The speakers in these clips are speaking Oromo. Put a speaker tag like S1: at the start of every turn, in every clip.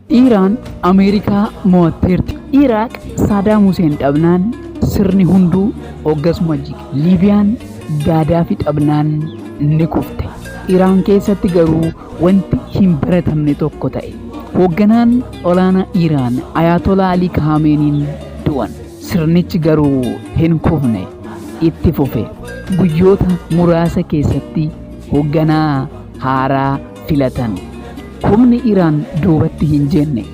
S1: Iraan Ameerikaa mo'atteerti. Iraaq Saadaam Huseen dhabnaan sirni hunduu hoggasuma jige. Liibiyaan Gaadaafi dhabnaan ni kufte. Iraan keessatti garuu wanti hin baratamne tokko ta'e. Hoogganaan olaanaa Iraan Ayaatolaa Alii Kaameeniin du'an. Sirnichi garuu hin kufne, itti fufe. Guyyoota muraasa keessatti hoogganaa haaraa filatan. Humni Iraan duubatti hin jenne,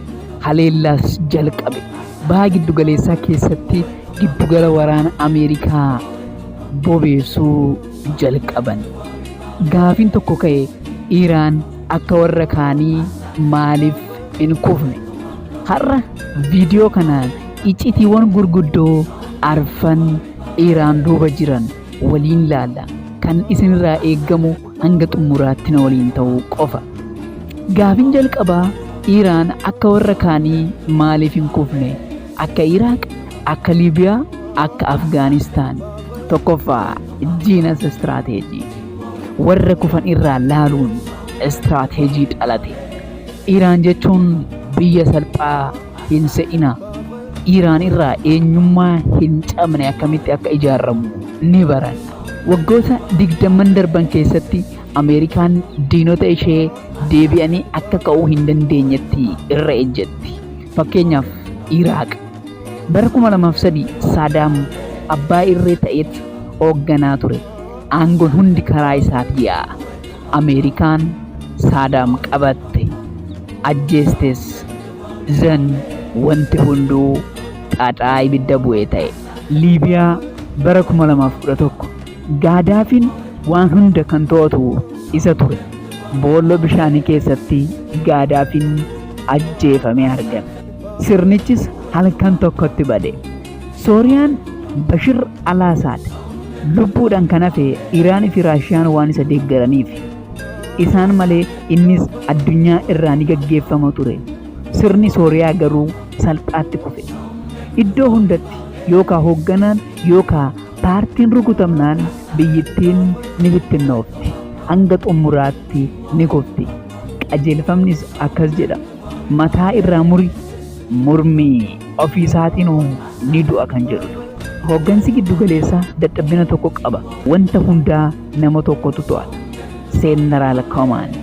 S1: haleellaas jalqabe. Baha Giddugaleessaa keessatti giddugala waraana Ameerikaa bobeessuu jalqaban. Gaafiin tokko ka'e, Iraan akka warra kaanii maaliif hin kufne? Har'a viidiyoo kanaan iccitiiwwan gurguddoo arfan Iraan duuba jiran waliin laalla. Kan isinirraa eeggamu hanga xumuraatti na waliin ta'uu qofa. Gaafin jalqabaa, Iraan akka warra kaanii maaliif hin kufne? Akka Iraaq, akka Liibiyaa, akka Afgaanistaan. Tokkoffaa, genius strategy. Warra kufan irraa laaluun istiraateejii dhalate. Iraan jechuun biyya salphaa hin se'ina. Iraan irraa eenyummaa hin cabne akkamitti akka ijaaramu ni baran. Waggoota 20n darban keessatti Ameerikaan diinota ishee deebi'anii akka ka'uu hin dandeenyetti irra ejjetti. Fakkeenyaaf, Iraaq. Bara 2003 Saadaam abbaa irree ta'eet hoogganaa ture. Aangoon hundi karaa isaati yaa'a. Ameerikaan Saadaam qabatte. Ajjeestes. Zan wanti hunduu xaxaa ibidda bu'e ta'e. Liibiyaa bara 2011 Gaadaafiin waan hunda kan to'atu isa ture. Boolloo bishaanii keessatti Gaadaafiin ajjeefamee argame. Sirnichis halkan tokkotti bade. Sooriyaan Bashir al-Asaad lubbuudhaan kan hafe Iraanii fi Raashiyaan waan isa deeggaraniif. Isaan malee innis addunyaa irraa ni gaggeeffama ture. Sirni Sooriyaa garuu salphaatti kufe. Iddoo hundatti yookaa hoogganaan yookaa paartiin rukutamnaan biyyittiin ni bittinnoofti. Hanga xumuraatti ni kufti. Qajeelfamnis akkas jedha. Mataa irraa muri, murmi ofiisaatiinuu ni du'a kan jedhu ture. Hooggansi giddugaleessaa dadhabbina tokko qaba. Wanta hundaa nama tokkotu to'ata. Central Command.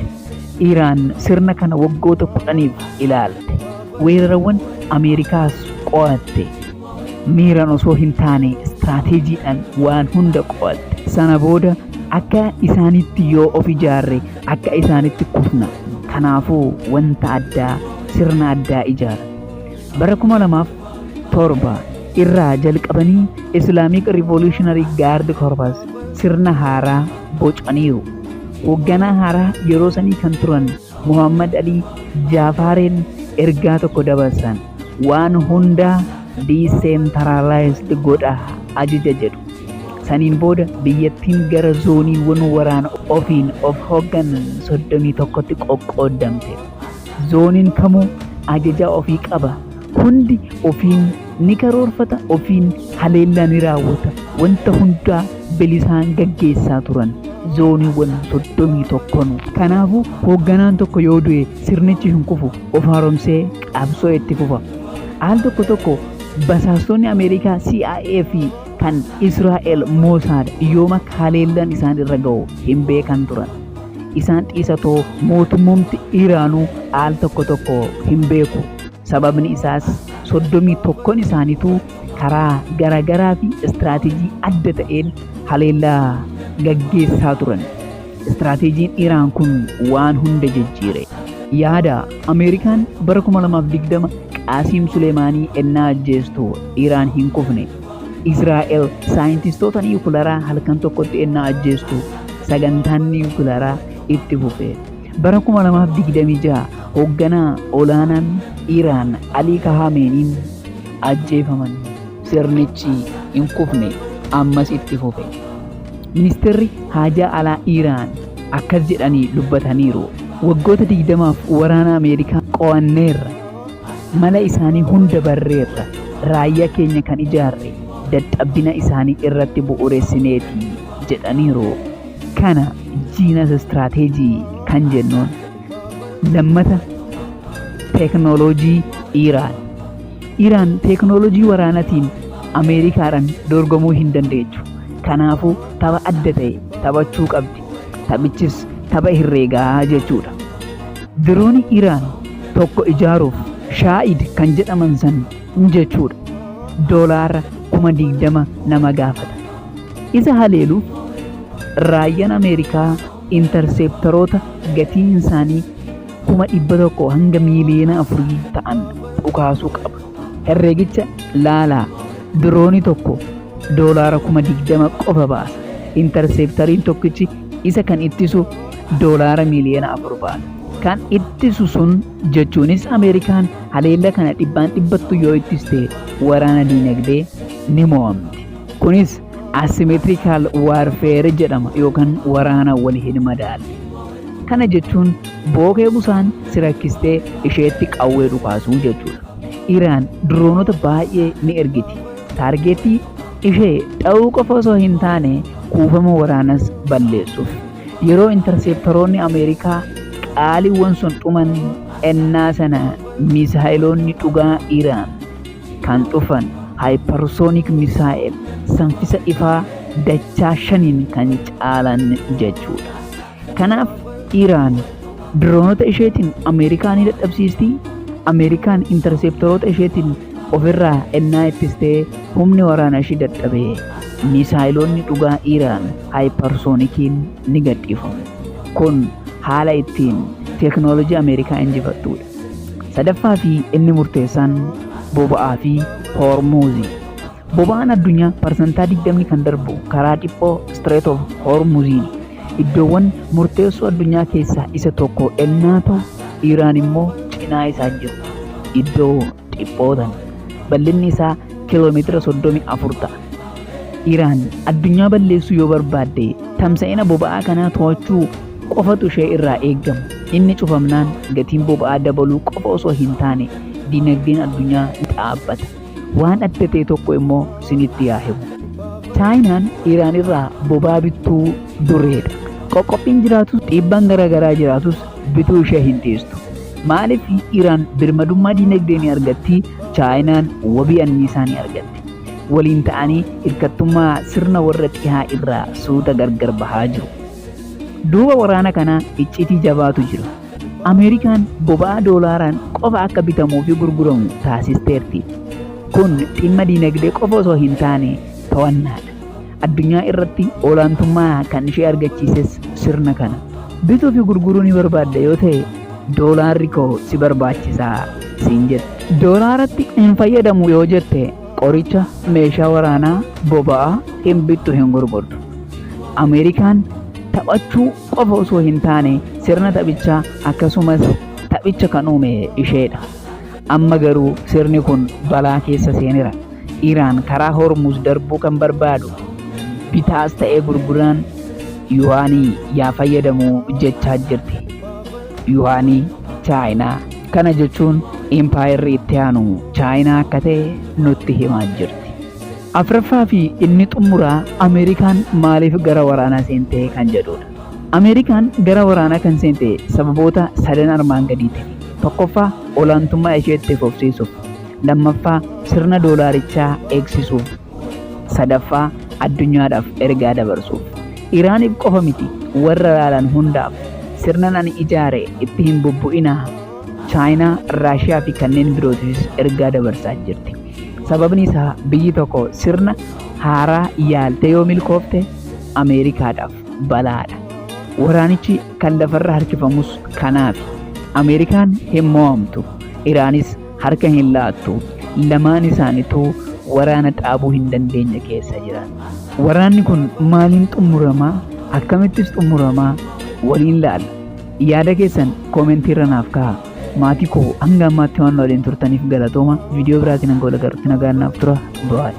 S1: Iraan sirna kana waggoota 10f ilaalte. Weerarawwan Ameerikaas qo'atte. Miiraan osoo hin taane istiraateejiidhaan waan hunda qo'atte. Sana booda akka isaanitti yoo of ijaarre akka isaanitti kufna. Kanaafuu wanta addaa, sirna addaa ijaaran. Bara 2007 irraa jalqabanii Islamic Revolutionary Guard Corps sirna haaraa bocaniiru. Hoogganaa haaraa yeroo sanii kan turan Muhammad Ali Jaafaareen ergaa tokko dabarsan. Waan hundaa decentralized godha ajaja jedhu. Saniin booda biyyattiin gara zooniiwwan waraana ofiin of hoogganan 31tti qoqqooddamte. Zooniin kamuu ajajaa ofii qaba. Hundi ofiin ni karoorfata, ofiin haleellaa ni raawwata. Wanta hundaa bilisaan gaggeessaa turan zooniiwwan 31nu. Kanaafuu hoogganaan tokko yoo du'e sirnichi hin kufu, of haaromsee qabsoo itti fufa. Al tokko tokko basaastonni Ameerikaa CIA fi kan Israa'el Mossad yoom akka haleellaan isaan irra ga'u hin beekan turan. Isaan dhiisatoo mootummumti Iraanuu al tokko tokko hin beeku. Sababni isaas 31n isaaniitu karaa garaagaraa fi istiraateejii adda ta'een haleellaa gaggeessaa turan. Istiraateejiin Iraan kun waan hunda jijjiire. Yaada Ameerikaan bara 2020 Qaasiim Suleemaanii ennaa ajjeestu Iraan hin kufne. Israa'el saayintistoota niwukilaraa halkan tokkotti ennaa ajjeestu sagantaan niwukilaraa itti fufe. Bara 2026 hoogganaa olaanaan Iraan Alii Kahameeniin ajjeefaman. Sirnichi hin kufne, ammas itti fufe. Ministeerri haajaa alaa Iraan akkas jedhanii dubbataniiru. Waggoota 20f waraana Ameerikaa qo'anneerra. Mala isaanii hunda barreerra. Raayyaa keenya kan ijaarre dadhabbina isaanii irratti bu'uuressineeti jedhaniiru. Kana genius strategy kan jennuun. Lammata Teeknooloojii Iraan. Iraan teeknooloojii waraanatiin Ameerikaadhaan dorgomuu hin dandeechu. Kanaafuu tapha adda ta'e taphachuu qabdi. Taphichis tapha herreegaa jechuudha. Diroonii Iraan tokko ijaaruuf Shaa'id kan jedhaman san jechuudha. Doolaara 20,000 nama gaafata. Isa haleeluuf raayyaan Ameerikaa intarseeptaroota gatiin isaanii 100,000 hanga 4,000,000 ta'an dhukaasuu qaba. Herreegicha laalaa diroonii tokko doolaara 20,000 qofa baasa. Intarseeptariin tokkichi isa kan ittisu doolaara 4,000,000 baasa. Kan ittisu sun jechuunis Ameerikaan haleella kana dhibbaan dhibbattu yoo ittiste waraana diinagdee ni mo'amti. Kunis asymmetrical warfare jedhama yookaan waraana wal hin madaalle. Kana jechuun bookee busaan si rakkistee isheetti qawwee dhukaasuu jechuudha. Iraan diroonota baay'ee ni ergiti. Taargeetii ishee dha'uu qofa osoo hin taane kuufama waraanas balleessuuf. Yeroo intarseeptaroonni Ameerikaa qaaliiwwan sun dhuman ennaa sana miisaayiloonni dhugaa Iraan kan dhufan hypersonic missile saffisa ifaa dachaa shaniin kan caalan jechuudha. Kanaaf Iraan diroonota isheetiin Ameerikaa ni dadhabsiisti. Ameerikaan intarseeptaroota isheetiin ofirraa ennaa ittistee humni waraanaa ishii dadhabee miisaayiloonni dhugaa Iraan hypersoniciin ni gadhiifamu. Kun haala ittiin teeknooloojii Ameerikaa injifattudha. Sadaffaa fi inni murteessaan boba'aa fi Hormuuzii. Boba'aan addunyaa 20% kan darbu karaa dhiphoo Strait of Hormuziini. Iddoowwan murteessoo addunyaa keessaa isa tokko ennaa ta'u Iraan immoo cinaa isaa jiru. Iddoo dhiphoo tan bal'inni isaa kiiloomeetira 34 ta'a. Iraan addunyaa balleessuu yoo barbaadde tamsa'ina boba'aa kanaa to'achuu qofatu ishee irraa eegama. Inni cufamnaan gatiin boba'aa dabaluu qofa osoo hin taane dinagdeen addunyaa ni dhaabbata. Waan adda ta'e tokko immoo sinitti yaa himu. Chaayinaan Iraan irraa boba'aa bittuu dureedha. Qoqqobbiin jiraatus dhiibbaan garaagaraa jiraatus bituu ishee hin dhiistu. Maaliif Iraan birmadummaa dinagdee ni argatti, Chaayinaan wabii anniisaa ni argatti. Waliin ta'anii hirkattummaa sirna warra dhihaa irraa suuta gargar bahaa jiru. Duuba waraana kanaa icciitii jabaatu jira. Ameerikaan boba'aa doolaaraan qofa akka bitamuu fi gurguramu taasisteerti. Kun dhimma dinagdee qofa osoo hin taane to'annaadha. Addunyaa irratti olaantummaa kan ishee argachiises sirna kana. Bituu fi gurguruu ni barbaadda yoo ta'e doolaarri koo si barbaachisaa siin jette. Doolaaratti hin fayyadamu yoo jette qoricha, meeshaa waraanaa, boba'aa hin bittu hin gurgurtu. Ameerikaan taphachuu qofa osoo hin taane sirna taphichaa akkasumas taphicha kan uume isheedha. Amma garuu sirni kun balaa keessa seenera. Iraan karaa Hormuz darbuu kan barbaadu bitaas ta'ee gurguraan yuwaanii yaa fayyadamu jechaa jirti. Yuwaanii Chaayinaa. Kana jechuun impaayerri itti aanu Chaayinaa akka ta'e nutti himaa jirti. Afraffaa fi inni xumuraa Ameerikaan maaliif gara waraanaa seente kan jedhudha. Ameerikaan gara waraanaa kan seente sababoota sadan armaan gadiitiin. Tokkoffaa olaantummaa ishee itti fufsiisuuf. Lammaffaa sirna doolaarichaa eegsisuuf. Sadaffaa addunyaadhaaf ergaa dabarsuuf. Iraaniif qofa miti warra laalan hundaaf sirnan ani ijaare itti hin bubbu'inaa. Chaayinaa, Raashiyaa fi kanneen birootiifis ergaa dabarsaa jirti. Sababni isaa biyyi tokko sirna haaraa yaaltee yoo milkoofte Ameerikaadhaaf balaadha. Waraanichi kan lafarra harkifamus kanaafi. Ameerikaan hin mo'amtu, Iraanis harka hin laattu. Lamaan isaaniituu waraana dhaabuu hin dandeenye keessa jiran. Waraanni kun maaliin xumuramaa? Akkamittis xumuramaa? Waliin laalla. Yaada keessan koomentii irra naaf kaa'aa. Maatii koo hanga ammaatti waan waliin turtaniif galatooma. Viidiyoo biraatiin hanga wal agarrutti nagaan naaf tura. Bye.